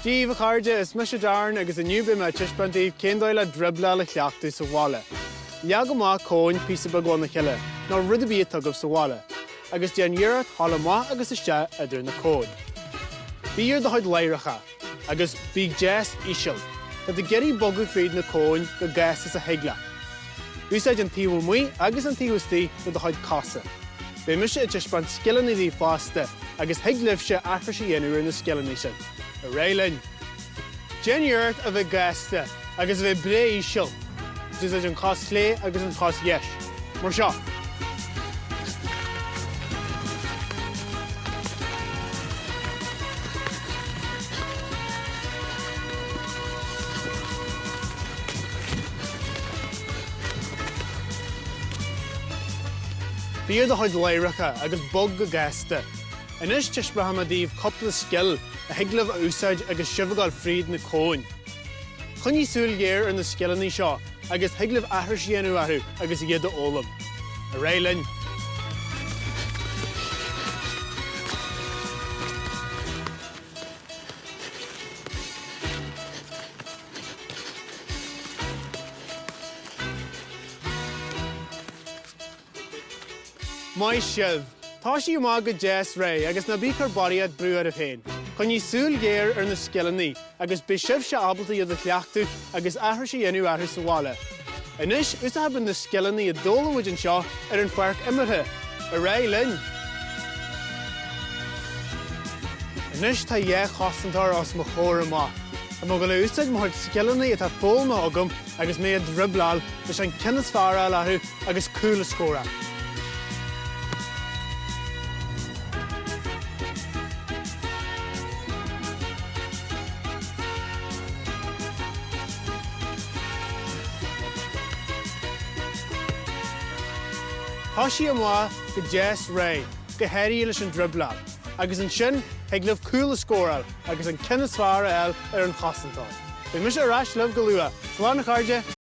Dia daoibh a chairde, is mise Darren agus inniu beidh mé ag taispeáint daoibh cén dóigh le druibleáil a chleachtadh sa bhaile. Leag amach cóin píosa beag óna chéile, nó rud ar bith atá agaibh sa bhaile, agus déan iarracht dhul amach agus isteach idir na cóin. Bí ar do chuid ladhracha, agus bí deas íseal. Tá tú ag iarraidh bogadh fríd na cóin chomh gasta is a thig leat. Úsáid an taobh amuigh agus an taobh istigh de do chuid cosa. Beidh mise ag taispeáint scileanna daoibh fosta agus thig libhse aithris a dhéanamh ar na scileanna sin. Ar aghaidh linn! Déan iarracht a bheith gasta agus a bheith breá íseal. Úsáid an chos chlé agus an chos dheis. Mar seo. Bí ar do chuid ladhracha agus bog go gasta. Anois taispeánfaidh mé daoibh cúpla scil a thig libh a úsáid agus sibh ag dul fríd na cóin. Coinnigh súil ghéar ar na scileanna seo agus thig libh aithris a dhéanamh orthu agus iad a fhoghlaim. Ar aghaidh linn! Maith sibh! Tosaigh amach go deas réidh agus ná bí ag cur barraíocht brú oraibh féin. Coinnigh súil ghéar ar na scileanna agus beidh sibhse ábalta iad a chleachtadh agus aithris a dhéanamh orthu sa bhaile. Anois, úsáidfidh muid na scileanna a d'fhoghlaim muid anseo ar an pháirc imeartha. Ar aghaidh linn! Anois tá dhá chosantóir os mo chomhair amach. Tá mé ag dul a úsáid mo chuid scileanna atá foghlamtha agam agus mé ag druibleáil leis an ceann is fearr a fháil orthu agus cúl a scóráil. Tosaigh amach go deas réidh, go háirithe leis an druibleáil, agus ansin thig libh cúl a scóráil agus an ceann is fearr a fháil ar an chosantóir. Beidh mise ar ais libh go luath. Slán a chairde!